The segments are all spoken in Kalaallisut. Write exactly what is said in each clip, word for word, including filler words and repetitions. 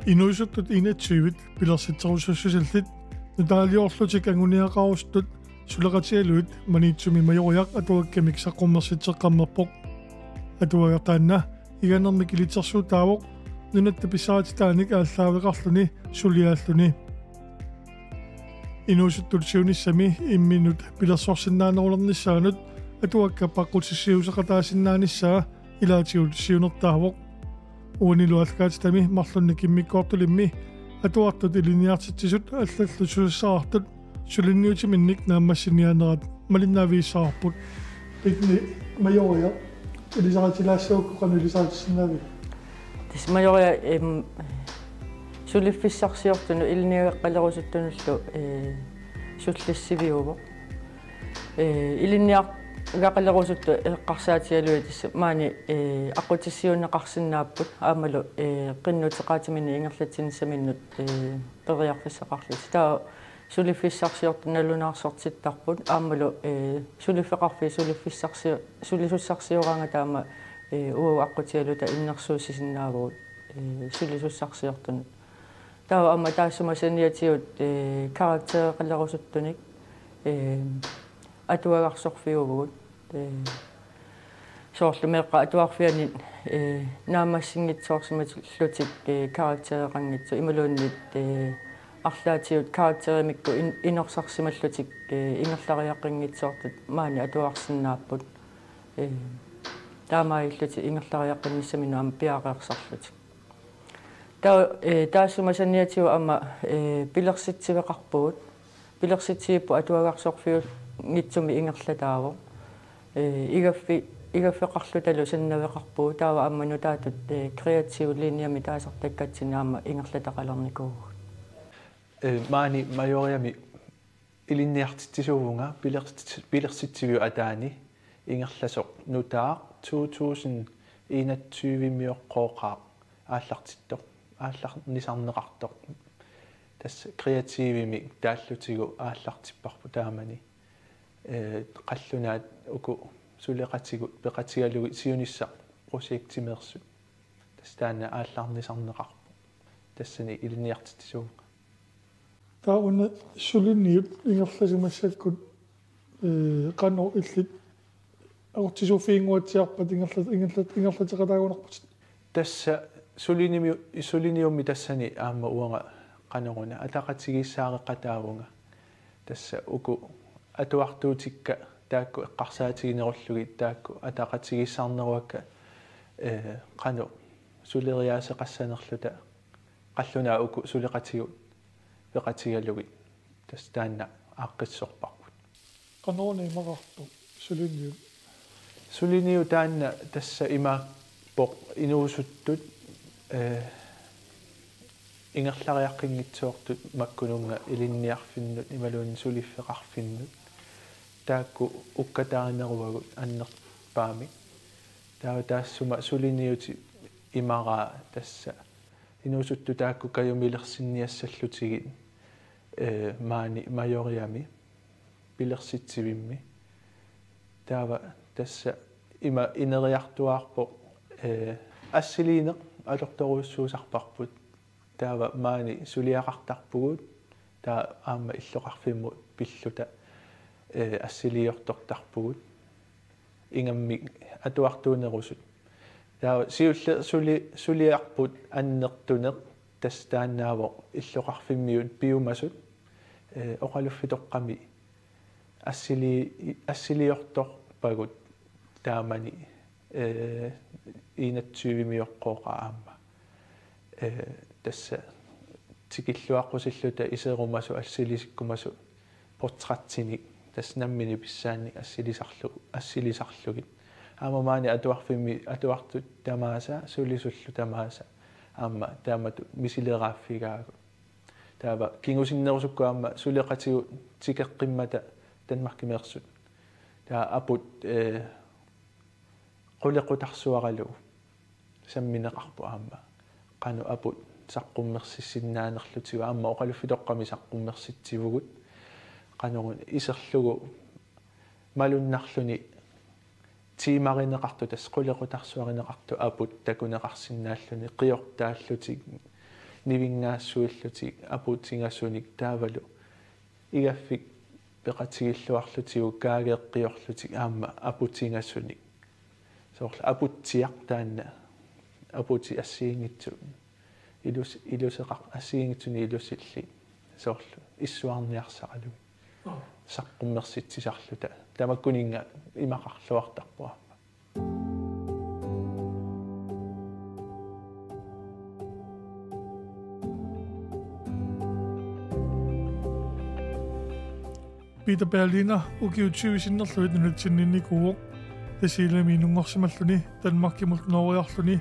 Inuusuttut enogtyve pilersitserusussusillit nutaaliorlutik anguniagaqarusuttut suleqatigalugit Maniitsumi Majoriaq atuakkamik saqqummersitseqqammerpoq. Atuagaq taanna iganermik ilitsersuutaavoq nunatta pissarititaanik aallaaveqarluni suliaalluni. Inuusuttut siunissami imminut pilersorsinnaanerulernissaanut atuakkat paqqutissiuuseqataasinnaanissaa ilaatigut siunertaavoq. Uanilu aallakaatitami marlunnik immikkoortulimmi atuartut ilinniartitsisut allallu susassaqartut suliniutiminnik naammassiniaanerat malinnaavigissavarput. Pitni Majoriaq ilisaritilaassagukku qanoq ilisaritissinnaavit? Tassa Majoriaq, em, suliffissarsiortunut ilinniagaqalerusuttunullu, eh, sullissiviuvoq. Eh, ilinniagaqalerusuttut eqqarsaatigalugit tassa maani, eh, aqqutissiuunneqarsinnaapput aammalu, eh, qinnuteqaatiminnut ingerlatsinissaminnut, eh, periarfissaqarlutik. Taava suliffissarsiortut nalunaarsortittarput aammalu, eh, suliffeqarfiit suliffissarsi-, sulisussarsioraangat taama, eh, uagut aqqutigaluta innersuussisinnaavugut, eh, sulisussarsiortunut. Taava aamma taassuma saniatigut, eh, karaktereqalerusuttunik, eh, atuagarsorfiuvugut. Eh, soorlu meeqqat atuarfianni, eh, naammassinngitsoorsimallutik, eh, karaktereqanngitsut imaluunniit, eh, arlaatigut karakterimikkut in-, inorsarsimallutik, eh, ingerlariaqqinngitsoortut maani atuarsinnaapput. Eh, taamaalillutik ingerlariaqqinnissaminnut aamma piareersarlutik. Taava, eh, taassuma saniatigut aamma, eh, pilersitsiveqarpugut. Pilersitsivipput atuagarsorfiunngitsumik ingerlataavoq. Eh, igaffi-, igaffeqarlutalu sannaveqarpugut. Taava aamma nutaatut, eh, kreativ linjemi taasartakkatsinni aamma ingerlataqalernikuuvugut. Eh, maani Majoriami ilinniartitsisuuvunga pilersit-, pilersitsiviup ataani ingerlasoq nutaaq to tusind enogtyve-mioqqooqaaq aallartittoq, aallarnisarneqartoq. Tassa kreativimik taallutigu aallartipparput taamani. Eh, qallunaat uku suleqatigut peqatigalugit siunissaq projektimeersut. Tassa taanna aallarnisarneqarpoq. Tassani ilinniartitsisuuvunga. Taava una suliniut ingerlasimassakkut, eh, qanoq illit aqqutissiuuffiginnguatsiarpat ingerla-, ingerla-, ingerlateqataagunarputit? Tassa sulinimi-, suliniummi tassani aamma uanga qanoruna ataqatigiissaareqataavunga. Tassa uku atuartuutikka taakku eqqarsaatiginerullugit taakku ataqatigiissaarneruakka, eh, qanoq suleriaaseqassanerluta qallunaat uku suleqatigut peqatigalugit. Tassa taanna aaqqissorparput. Qanoruna imaqartoq suliniut? Suliniut taanna tassa imaappoq inuusuttut, eh, ingerlariaqqinngitsoortut makkununnga ilinniarfinnut imaluunniit suliffeqarfinnut. Taakku ukkataarineruagut annerpaamik. Taava taassuma suliniutit imaraa tassa inuusuttut taakku kajumilersinniassallutigit, eh, maani Majoriami pilersitsivimmi. Taava tassa ima ineriartuaarpoq, eh, assiliineq atortorujussuusarparput. Taava maani suliaqartarpugut, taava aamma illoqarfimmut pilluta, eh, assiliiortortarpugut. Ingammik atuartuunerusut. Taava siulleq suli-, suliarput annertuneq, tassa taannaavoq illoqarfimmiut piumasut, eh, oqaluffitoqqami assili-, assiliiortorpagut taamani, eh, enogtyve-mioqqooqaaq aamma. Eh, tassa tikilluaqqusilluta iserumasut assilisikkumasut portrætsinik tassa nammineq pissaannik assilisarlu-, assilisarlugit. Aamma maani atuarfimmi atuartut tamaasa sulisullu tamaasa aamma taamatut misileraaffigaagut. Taava kingusinnerusukkut aamma suleqatigut tikeqqimmata Danmarkimeersut. Taava aput, eh, qulequtarsuaralugu sammineqarpoq aamma. Qanoq aput saqqummersissinnaanerlutigu aamma oqaluffitoqqami saqqummersitsivugut. Qanoruna iserlugu malunnarluni tiimarineqartoq tassa qulequtarsuarineqartoq aput takuneqarsinnaalluni qiortaallutik nivingaassuillutik apuutigasunik taavalu igaffik peqatigilluarlutigu kaageeqqiorlutik aamma apuutigasunik. Soorlu apuutsiaq taanna apuutit assigiinngitsut ilus-, iluseqar-, assigiinngitsunik ilusillit soorlu issuarniarsaralugit. Saqqummersitsisarluta. Tamakkuninnga imaqarluartarpoq aamma. Peter Berliner ukiut tyve sinnerlugit nunatsinniinnikuuvoq. Tasiilami inunngorsimalluni Danmarkimut nooriarluni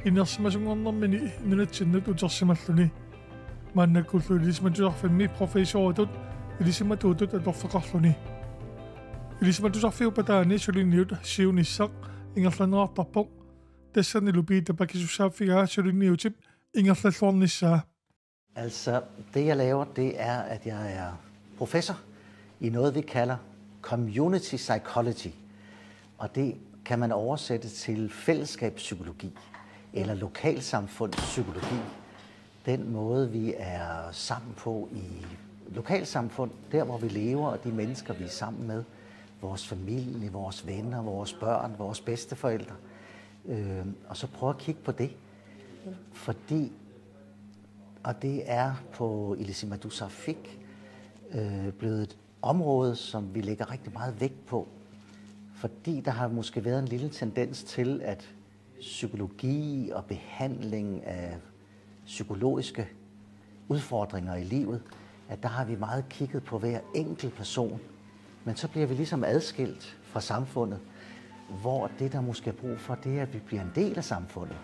inersimasunngornermini nunatsinnut utersimalluni. Maannakkullu Ilisimatusarfimmi professoritut ilisimatuutut atorfeqarluni. Ilisimatusarfiup ataani suliniut siunissaq ingerlanneqartarpoq. Tassanilu Peter pakisussaaffigaa suliniutip ingerlalluarnissaa. Altså, det jeg laver, det er, at jeg er professor i noget, vi kalder community psychology. Og det kan man oversætte til fællesskabspsykologi eller lokalsamfundspsykologi. Den måde, vi er sammen på i lokalsamfund, der hvor vi lever, og de mennesker, vi er sammen med, vores familie, vores venner, vores børn, vores bedsteforældre. Øh, og så prøve at kigge på det. Fordi, og det er på Ilisimatusarfik øh, blevet et område, som vi lægger rigtig meget vægt på. Fordi der har måske været en lille tendens til, at psykologi og behandling af psykologiske udfordringer i livet, at der har vi meget kigget på hver enkelt person. Men så bliver vi ligesom adskilt fra samfundet, hvor det, der måske er brug for, det er, at vi bliver en del af samfundet.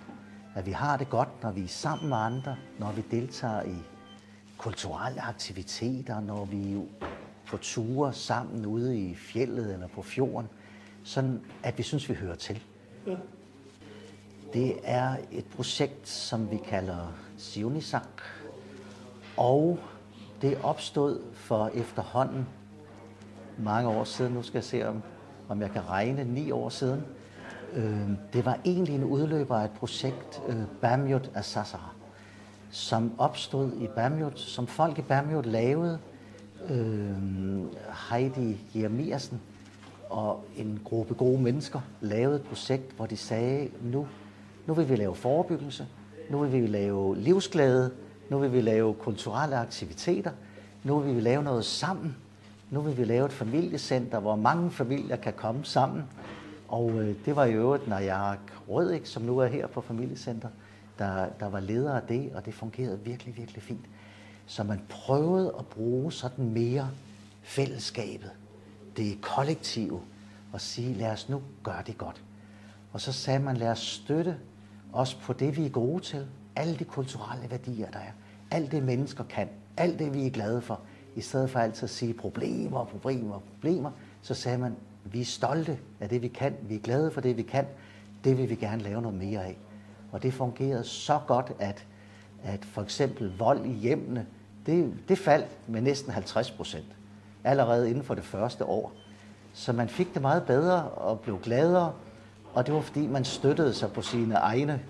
At vi har det godt, når vi er sammen med andre, når vi deltager i kulturelle aktiviteter, når vi er på ture sammen ude i fjeldet eller på fjorden, sådan at vi synes, vi hører til. Det er et projekt, som vi kalder Siunisaq, og det opstod for efterhånden mange år siden. Nu skal jeg se, om, om jeg kan regne, ni år siden. Øh, det var egentlig en udløber af et projekt, øh, Bamjot Asasara, som opstod i Bamjot, som folk i Bamjot lavede. Øh, Heidi Jeremiassen og en gruppe gode mennesker lavede et projekt, hvor de sagde, nu, nu vil vi lave forebyggelse, nu vil vi lave livsglæde, nu vil vi lave kulturelle aktiviteter, nu vil vi lave noget sammen, nu vil vi lave et familiecenter, hvor mange familier kan komme sammen. Og øh, det var i øvrigt Najarak Rødæk, som nu er her på familiecenter, der, der var leder af det, og det fungerede virkelig, virkelig fint. Så man prøvede at bruge sådan mere fællesskabet, det kollektive, og sige, lad os nu gøre det godt. Og så sagde man, lad os støtte os på det, vi er gode til. Alle de kulturelle værdier, der er. Alt det, mennesker kan. Alt det, vi er glade for. I stedet for altid at sige problemer og problemer og problemer, så sagde man, vi er stolte af det, vi kan. Vi er glade for det, vi kan. Det vil vi gerne lave noget mere af. Og det fungerede så godt, at, at for eksempel vold i hjemmene, det, det faldt med næsten halvtreds procent allerede inden for det første år. Så man fik det meget bedre og blev gladere, og det var fordi, man støttede sig på sine egne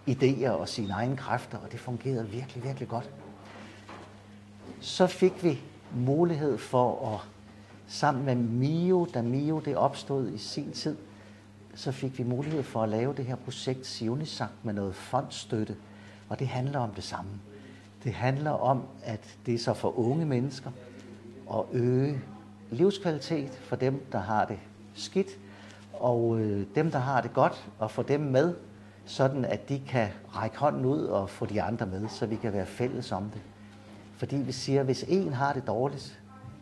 idéer og sine egne kræfter, og det fungerede virkelig, virkelig godt. Så fik vi mulighed for at, sammen med Mio, da Mio det opstod i sin tid, så fik vi mulighed for at lave det her projekt Siunisaq med noget fondsstøtte, og det handler om det samme. Det handler om, at det er så for unge mennesker at øge livskvalitet for dem, der har det skidt, og øh, dem, der har det godt, og få dem med, sådan at de kan række hånden ud og få de andre med, så vi kan være fælles om det. Fordi vi siger, at hvis en har det dårligt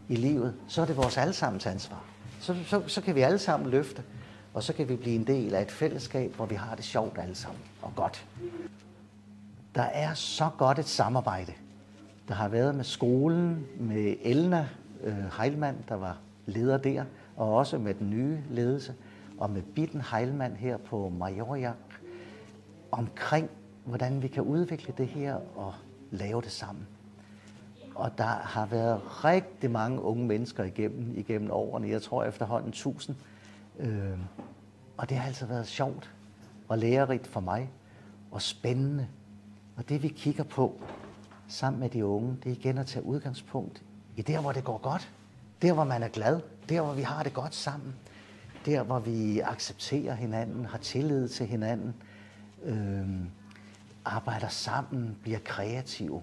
i livet, så er det vores allesammens ansvar. Så, så, så kan vi alle sammen løfte, og så kan vi blive en del af et fællesskab, hvor vi har det sjovt alle sammen og godt. Der er så godt et samarbejde, der har været med skolen, med Elna øh, Heilmann, der var leder der, og også med den nye ledelse, og med Bitten Heilmann her på Majoriak, omkring hvordan vi kan udvikle det her og lave det sammen. Og der har været rigtig mange unge mennesker igennem, igennem årene. Jeg tror efterhånden tusind. Øh, og det har altså været sjovt og lærerigt for mig og spændende. Og det vi kigger på, Sammen med de unge, det er igen at tage udgangspunkt i der, hvor det går godt. Der, hvor man er glad. Der, hvor vi har det godt sammen. Der, hvor vi accepterer hinanden, har tillid til hinanden, øhm, arbejder sammen, bliver kreative.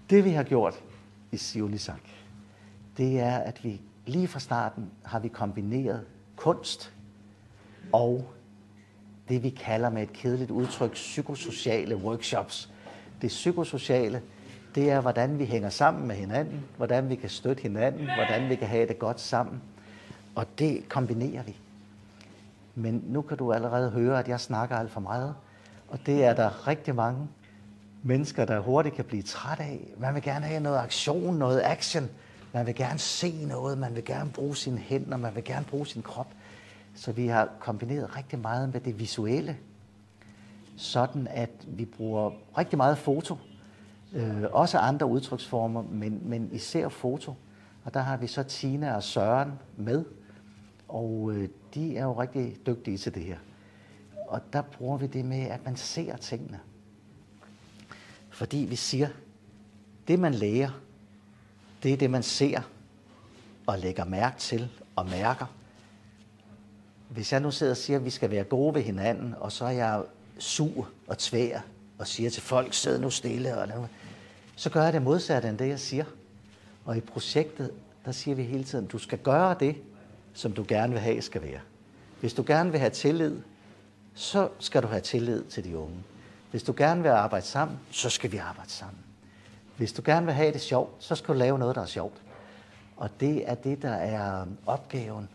Det, vi har gjort i Siulisak, det er, at vi lige fra starten har vi kombineret kunst og det, vi kalder med et kedeligt udtryk, psykosociale workshops. Det psykosociale, det er, hvordan vi hænger sammen med hinanden, hvordan vi kan støtte hinanden, hvordan vi kan have det godt sammen. Og det kombinerer vi. Men nu kan du allerede høre, at jeg snakker alt for meget. Og det er der rigtig mange mennesker, der hurtigt kan blive træt af. Man vil gerne have noget aktion, noget action. Man vil gerne se noget, man vil gerne bruge sine hænder, man vil gerne bruge sin krop. Så vi har kombineret rigtig meget med det visuelle, sådan at vi bruger rigtig meget foto, øh, også andre udtryksformer, men, men især foto. Og der har vi så Tina og Søren med, og øh, de er jo rigtig dygtige til det her. Og der bruger vi det med, at man ser tingene. Fordi vi siger, det man lærer, det er det, man ser og lægger mærke til og mærker. Hvis jeg nu sidder og siger, at vi skal være gode ved hinanden, og så er jeg sur og tvær og siger til folk, sid nu stille, og lad mig-, så gør jeg det modsatte end det, jeg siger. Og i projektet, der siger vi hele tiden, du skal gøre det, som du gerne vil have, skal være. Hvis du gerne vil have tillid, så skal du have tillid til de unge. Hvis du gerne vil arbejde sammen, så skal vi arbejde sammen. Hvis du gerne vil have det sjovt, så skal du lave noget, der er sjovt. Og det er det, der er opgaven,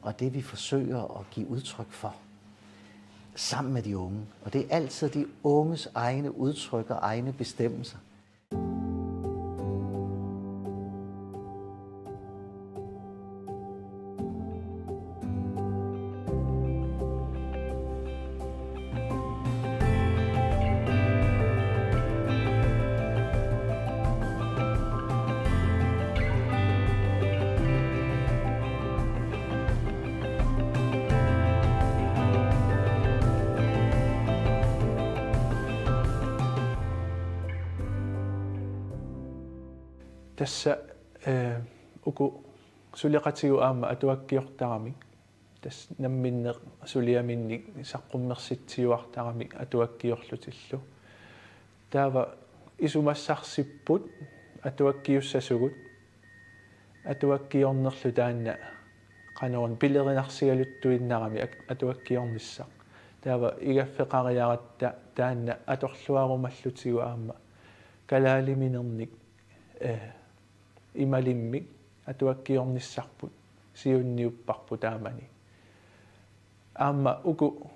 og det vi forsøger at give udtryk for sammen med de unge. Og det er altid de unges egne udtryk og egne bestemmelser. Tassa, eh, uku suleqatigut aamma atuakkiortaramik. Tassa namminneq suliaminnik saqqummersitsiuartaramik atuakkiorlutillu. Taava isumassarsipput atuakkiussasugut. Atuakkiornerlu taanna qanoruna pilerinarsigaluttuinnarami ak-, atuakkiornissaq. Taava igaffeqariaratta taanna atorluarumallutigu aamma kalaaliminernik, eh, imalimmik atuakkiornissarput siunniupparput taamani. Aamma uku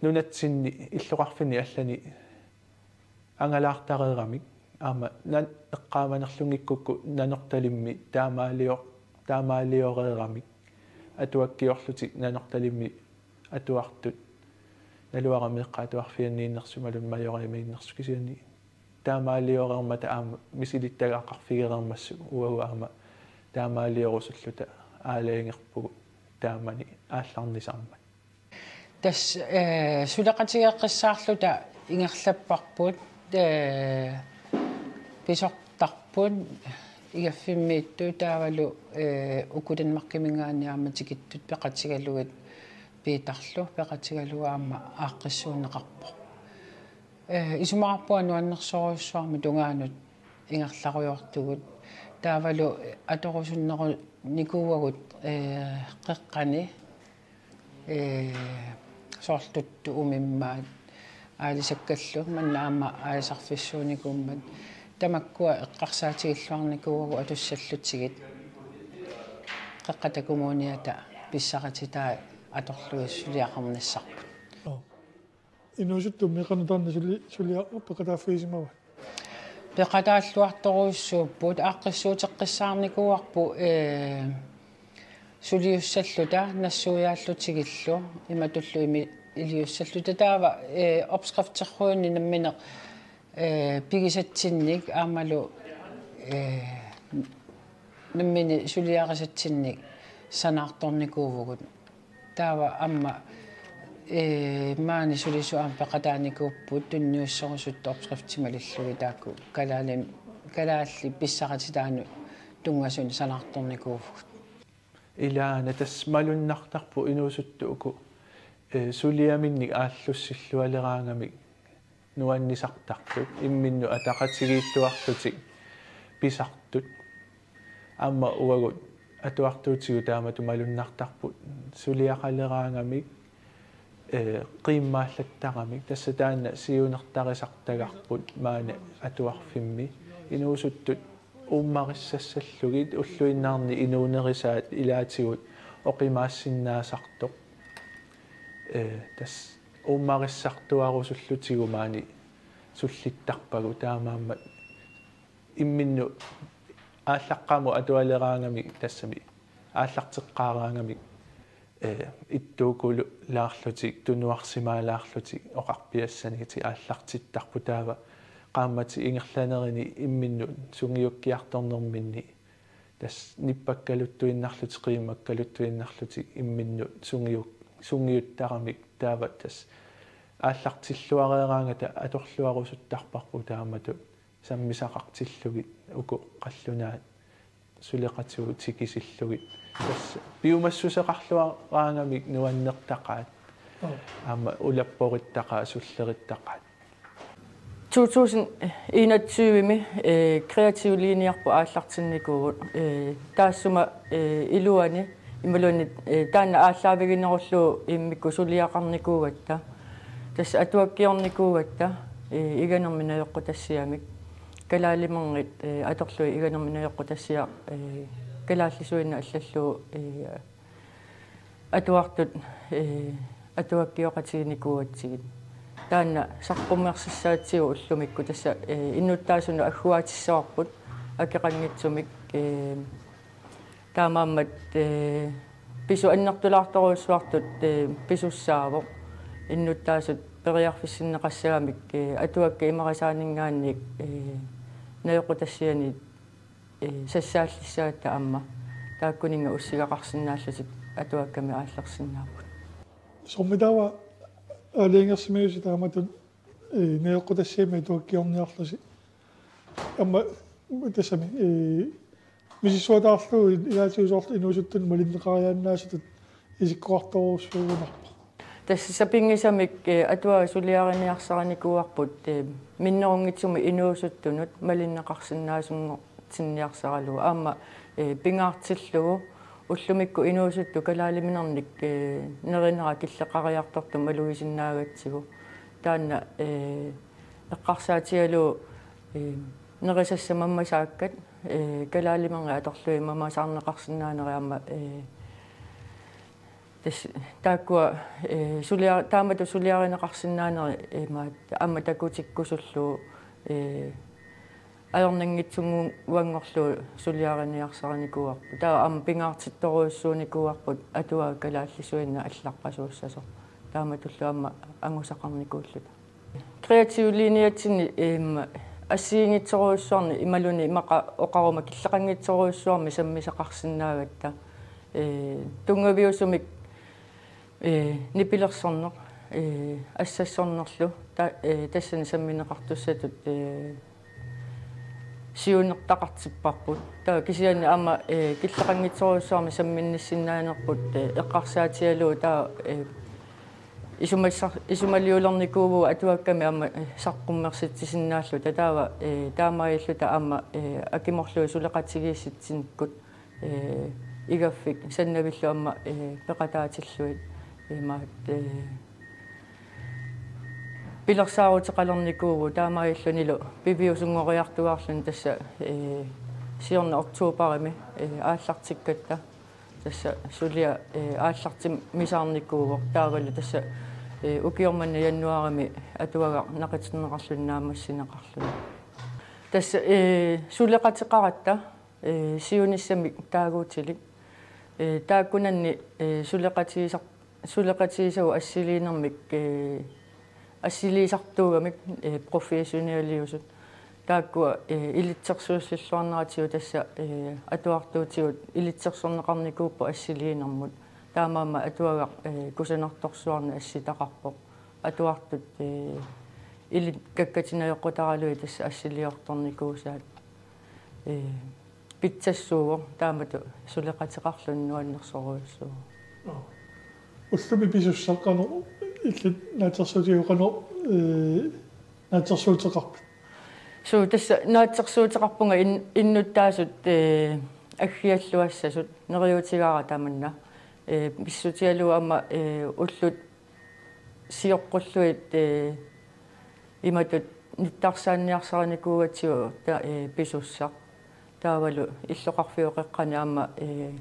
nunatsinni illoqarfinni allani angalaartareeramik aamma nan-, eqqaamanerlunngikkukku Nanortalimmi taamaalio-, taamaalioreeramik atuakkiorlutik Nanortalimmi atuartut, naluara meeqqat atuarfianniinnersut imaluunniit Majoriamiinnersut, kisianni taamaalioreermata aamma misilittagaqarfigereermassuk uagut aamma taamaaliorusulluta aalajangerpugut taamani aallarnisarmat. Tassa, eh, suleqatigeeqqissaarluta ingerlapparput, eh, pisortarput igaffimmiittut taavalu, eh, uku Danmarkiminngaanniit aamma tikittut peqatigalugit Piitarlu peqatigalugu aamma aaqqissuunneqarpoq. Eh, isumaqarpunga nuannersorujussuarmik tungaanut ingerlarujoortugut. Taavalu atorusunnerunikuuagut, eh, qeqqani, eh, soorlu tuttut umimmaat aalisakkallu manna aamma aalisarfissuunikuummat. Tamakkua eqqarsaatigilluarnikuuagut atussallutigit Qeqqata Kommuniata pissaqatitai atorlugit suliaqarnissarput. Inuusuttummi qanoq taanna suli-, suliaq peqataaffigisimava? Peqataalluartorujussuupput, aaqqissuuteqqissaarnikuuarput, eh, suliussalluta nassuiaallutigillu imatullu imi-, iliussalluta taava, eh, opskrifterhuini nammineq, eh, pigisatsinnik aammalu, eh, nammineq suliarisatsinnik sanaartornikuuvugut. Taava aamma Ee, maani sulisut aamma peqataanikuupput tunniussorusutut opskriftit malillugit taakku kalaalin-, kalaallit pissaqartitaannut tunngasunik sanaartornikuuvugut. Ilaana tassa malunnartarpoq inuusuttut uku, ee, suliaminnik aallussillualeraangamik nuannisartartut imminnut ataqatigiilluarlutik pisartut. Aamma uagut atuartuutigut taamatut malunnartarput suliaqaleraangamik, ee, qiimmaallattaramik, tassa taanna siunertarisartagarput maani atuarfimmi. Inuusuttut uummarissassallugit ulluinnarni inuunerisaat ilaatigut oqimaassinnaasartoq. Ee, tassa uummarissartuarusullutigu maani sullittarpagut, taamaammat imminnut aallaqqaammut atualeraangamik, tassami aallarteqqaaraangamik, ee, ittuukulaarlutik, tunuarsimaalaarlutik oqarpiassaniitik aallartittarput, taava qaammatit ingerlanerini imminnut sungiukkiartornerminni, tassa nippakkaluttuinnarlutik, qiimmakkaluttuinnarlutik imminnut sungiu-, sungiuttaramik, taava tassa aallartilluareeraangata atorluarusuttarparput taamatut sammisaqartillugit uku qallunaat suleqatigut tikisillugit. Tassa piumassuseqarluaraangamik nuannertaqaat. Joo. Aamma ulapporittaqaat, sullerittaqaat. To tusind enogtyve-mi, øh, kreativ linjerput aallartinnikuuvugut, øh, taassuma, øh, iluani imaluunniit, øh, taanna aallaaviginerullugu immikkut suliaqarnikuugatta. Tassa atuakkiornikuugatta, øh, iganermik najoqqutassiamik. Kalaalimerngit, øh, atorlugit iganermik najoqqutassiaq, øh, kalaallisuinnaq allallugu, øh, atuartut, øh, atuakkioqatiginikuugatsigit. Taanna saqqummersissaatsigu ullumikkut tassa, øh, innuttaasunut agguaatissavarput akeqanngitsumik, øh, taamaammat, øh, pisut annertulaartorujussuartut, øh, pisussaavoq. Innuttaasut periarfissinneqassagamik, øh, atuakkat imarisaaninngaanniit, øh, najoqqutassianiit, øh, sassaallissavat aamma. Taakkuninnga ussigaqarsinnaallutik atuakkamik aallarsinnaapput. Soormitaava aalajangersimajusi taamatut, øh, najoqqutassiamik atuakkiorniarlusi? Aamma tassami, øh, misissuataarlugu ilaatigut soorlu inuusuttunut malinneqariaannaasutut isikkoqartorujussuugunarpoq. Tassa sapinngisamik, øh, atuagaq suliariniarsarinikuuarput, øh, minnerunngitsumik inuusuttunut malinneqarsinnaasunngortinniarsaralugu. Aamma, øh, pingaartillugu ullumikkut inuusuttut kalaaliminernik, øh, nerinera killeqariartortumik malugisinnaagatsigu. Taanna, øh, eqqarsaatigalugu, øh, nerisassamammasaakkat, øh, kalaalimerngit atorlugit mamasaarneqarsinnaanerit aamma, øh, tassa taakkua, øh, sulia-, taamatut suliarineqarsinnaaneri, øh, imaat aamma takutikkusullugu, øh, ajornanngitsunnguanngorlugu suliariniarsarinikuuarput. Taava aamma pingaartittorujussuunikuuarput atuagaq kalaallisuinnaq allarpasuussasoq. Taamatullu aamma angusaqarnikuulluta. Kreativ linjatsinni, øhm, assigiinngitsorujussuarnik imaluunniit immaqa oqaruma killeqanngitsorujussuarmik sammisaqarsinnaagatta. Øh, tunngaviusumik, øh, nipilersorneq, øh, assassornerlu, ta-, øh, tassani sammineqartussatut, øh, siunertaqartipparput. Taava kisianni aamma, øh, killeqanngitsorujussuarmik samminnissinnaanerput, øh, eqqarsaatigalugu taava, øh, isumassa-, isumaliulernikuuvugut atuakkamik aamma, øh, saqqummersitsisinnaalluta. Taava, øh, taamaalilluta aamma, øh, akimorlugit suleqatigiissitsinikkut, øh, igaffik sannavillu aamma, øh, peqataatillugit imaat, øh, pilersaaruteqalernikuuvugut, taamaalillunilu piviusunngoriartuaarluni tassa, øh, siorna oktoberimi, øh, aallartikkatta. Tassa suliaq, øh, aallartimmisaarnikuuvoq, taavalu tassa, øh, ukioq manna januaarimi atuagaq naqitinneqarluni naammassineqarluni. Tassa, øh, suleqateqaratta, øh, siunissamik taaguutilik. Øh, taakkunanni, øh, suleqatigisar-, suleqatigisagut assiliinermik, øh, assiliisartuugamik, øh, professionaliusut. Taakkua, øh, ilitsersuusilluarneratigut tassa, øh, atuartuutigut ilitsersorneqarnikuupput assiliinermut. Taamaammat atuagaq, ee, kusanartorsuarnik assitaqarpoq. Atuartut, ee, ilit kakkatinajoqqutaraluit tassa assiliortornikuusaat, ee, pitsassuuvoq, taamatut suleqateqarluni nuannersorujussuuvoq. Ullumi pisussaq qanoq illit naatsorsuutigalugu qanoq, ee, naatsorsuuteqarpit? Suu, tassa naatsorsuuteqarpunga in-, innuttaasut, ee, aggialluassasut, neriuutigaara tamanna. Ee, pissutigalugu aamma, ee, ullut sioqqullugit, ee, imatut nittarsaanniarsarinikuugatsigu ta-, ee, pisussaq. Taavalu illoqarfiup qeqqani aamma, ee,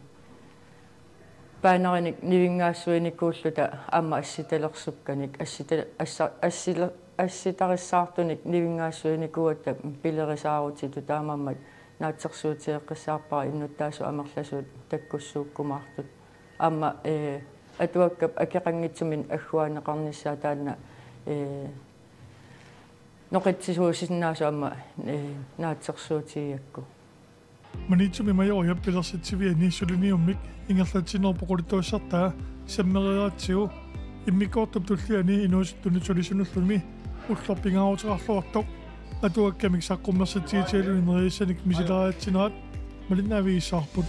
paanerinik nivinngaassuinikuulluta aamma assitalersukkanik, assita-, assa-, assila-, assitarissaartunik nivinngaassuinikuugatta pilerisaarutitut, taamaammat naatsorsuutigeqqissaarpara innuttaasut amerlasuut takkussuukkumaartut. Aamma, ee, atuakkap akeqanngitsumik agguaanneqarnissaa taanna, ee, noqitsisuusinnaasut aamma, ee, naatsorsuutigigakku. Maniitsumi Majoriap pilersitsiviani suliniummik ingerlatsinerput qulittuassartaa sammereeratsigu immikkoortup tulliani inuusuttunut sulisinullumi ulloq pingaaruteqarluartoq atuakkamik saqqummersitsigitigaluni nerisanik misileratsinerat malinnaavigissavarput.